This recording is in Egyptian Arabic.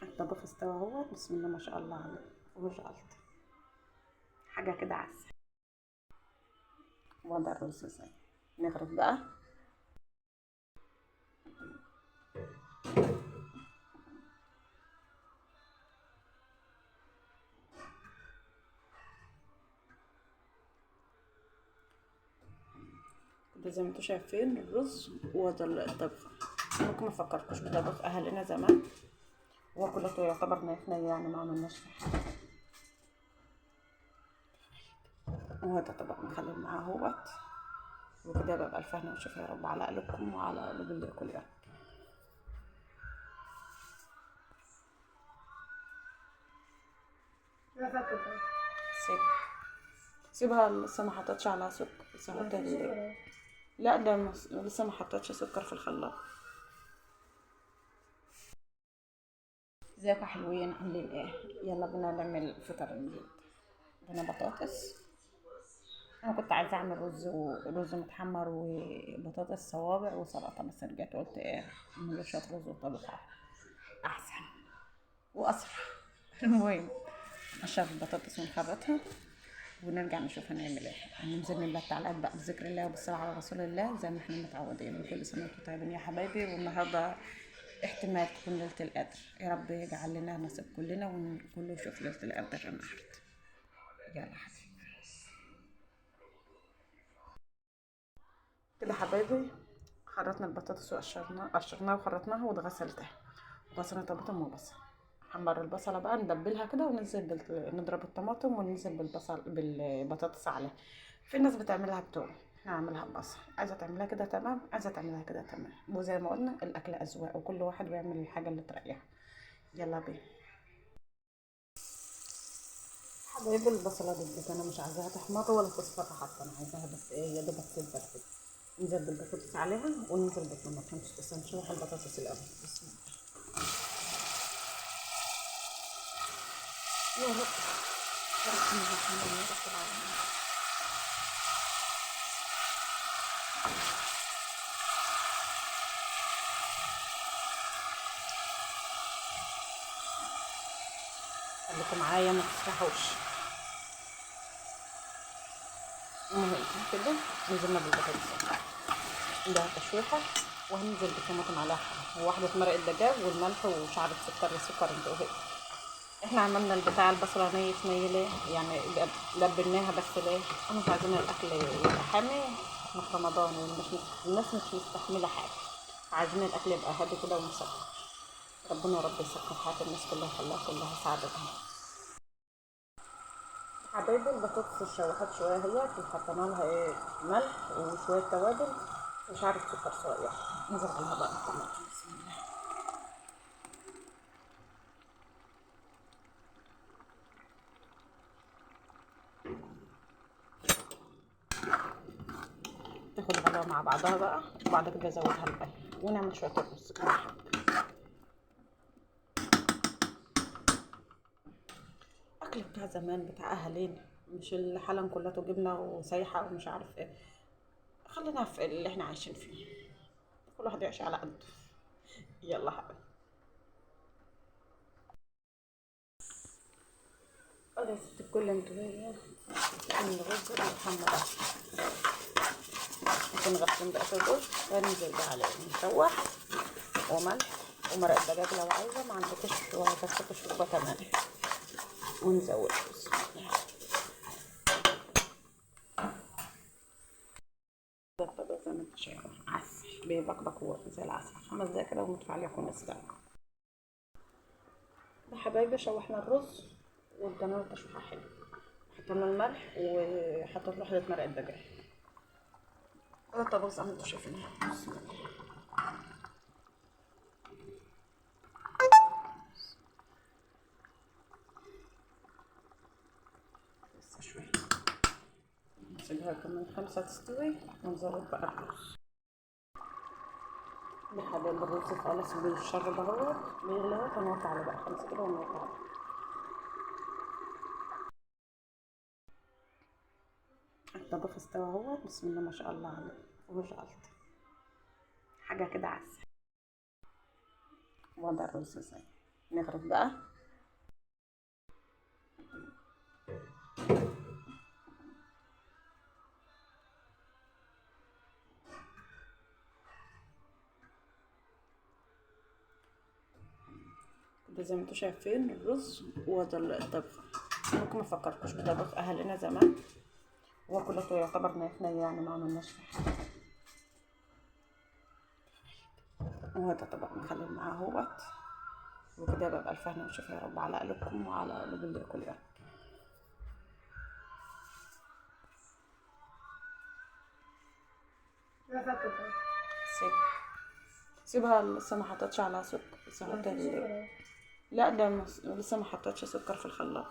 الطبخ استوى اهوت، بسم الله ما شاء الله عليه، مفيهوش غلطة، حاجة كده عسل. وضع الرز ازاي نغرف بقى. كده زي ما انتوا شايفين الرز وضع الطبخ. ممكن ما فكرتوش بطبخ اهلنا زمان، هو كله يعتبر نايفنا يعني، ما عملناش في حاجة. وهذا طبق مخلل معاه اهوت. وكده بقى بألف هنا وشفا يا رب على قلوبكم وعلى قلوب اللي ياكل يا رب. سيبها لسه ما حطيتش عليها سكر، لسه حطيت. لا ده لسه ما حطيتش سكر في الخلاط. ازيكم يا حلوين، عاملين ايه؟ يلا بينا نعمل فطر النهارده. عندنا بطاطس، انا كنت عايزه اعمل رز ورز متحمر وبطاطس صوابع وسلطة، بس رجعت قلت ايه، اعمل شوية رز وطبخه احسن واسرع. المهم نقشر البطاطس ونخرطها ونرجع نشوف هنعمل ايه. هننزل نملى التعليقات بقى بذكر الله وبالصلاه على رسول الله زي ما احنا متعودين. وكل سنة وانتم طيبين يا حبايبي. والنهارده احتمال تكون ليلة القدر، يا رب يجعل لنا نصيب كلنا وكله يشوف ليلة القدر النهارده. يلا حبيبي كده حبايبي، خرطنا البطاطس وقشرناها، قشرناها وخرطناها واتغسلتها، وغسلنا طماطم وبصل. حمر البصله بقى، ندبلها كده وننزل نضرب الطماطم وننزل بالبصل بالبطاطس عليها. في ناس بتعملها بتوم، احنا هنعملها ببصل. عايزه تعملها كده تمام، عايزه تعملها كده تمام. وزي ما قلنا الاكل اذواق، وكل واحد بيعمل الحاجة اللي تريحه. يلا بينا حبايبي. البصله دبت، انا مش عايزاها تحمر ولا تصفر حتى، انا عايزاها بس ايه، يا دوبك تدبل كده. ننزل بالبطاطس عليها وننزل بالطماطم، بس نشوح البطاطس الاول. بسم الله يا رب، يا رب الحمد لله رب العالمين. خليكم معايا ما تسرحوش. المهم كده نزلنا بالبطاطس ده تشويحه، وهننزل بالطماطم عليها وواحدة مرقه دجاج والملح وشعره سكر. السكر انتوا اهي، احنا عملنا البتاع البصله ني في ني ليه يعني، لبناها بس ليه؟ احنا مش عايزين الاكل يبقى حامي، احنا في رمضان والناس الناس مش مستحمله حاجة، عايزين الاكل يبقى هادي كده ومسكر. ربنا يا رب يسكر حياة الناس كلها، خلاها كلها سعادتها. حبايبي البطاطس اتشوحت شوية اهيت، وحطينا لها ايه، ملح وشوية توابل وشعرة سكر صغير. نزل عليها بقى الطماطم. بسم الله. تاخد غلوه مع بعضها بقى، وبعد كده ازودها المية ونعمل شوية رز كمان. اكل بتاع زمان بتاع اهالينا، مش الحلن كلها جبنه وسايحه ومش عارف ايه. خلينا في اللي احنا عايشين فيه، كل واحد يعيش على قده. يلا حبيبي خلاص الكل انتوا الرز المحمر نكون غاسلين بقى الرز، وننزل بقى عليه نشوح وملح ومرق دجاج لو عايزه، ما عندكش ولا شوربة تمام، ونزود بسم الله. ده زي ما انت شايفه عسل بيبقبق هو زي العسل. 5 دقايق كده ونطفي عليه يكون استوى. يا حبايبي شوحنا الرز وادينا له تشويحه حلوة، حطينا الملح وحطيت له واحدة مرقه دجاج. ده الطبق زي ما انتوا شايفينه. بسم الله. لسه شوية، نسيبها كمان 5 تستوي ونزود بقى الرز. ده حبايب الرز خالص بيتشرب اهوت، بيغلي اهوت. هنوطي عليه بقى 5 كده ونوطي عليه. الطبخ استوى اهوت، بسم الله ما شاء الله عليه، مفيهوش غلطة، حاجة كده عسل. وضع الرز ازاي نغرف بقى. ده زي ما انتوا شايفين الرز وده الطبخ. ممكن ما فكرتوش بطبخ اهلنا زمان، هو كله يعتبر نايفنا يعني، ما عملناش في حاجة. وهذا طبق مخلل معاه اهوت. وكده ببقى الف هنا وشفا يا رب على قلوبكم وعلى قلوب اللي ياكل يا رب. لا فاكر. سيب سيبها لسه ما حطيتش عليها سكر، لسه حطيت. لا ده لسه ما حطيتش سكر في الخلاط.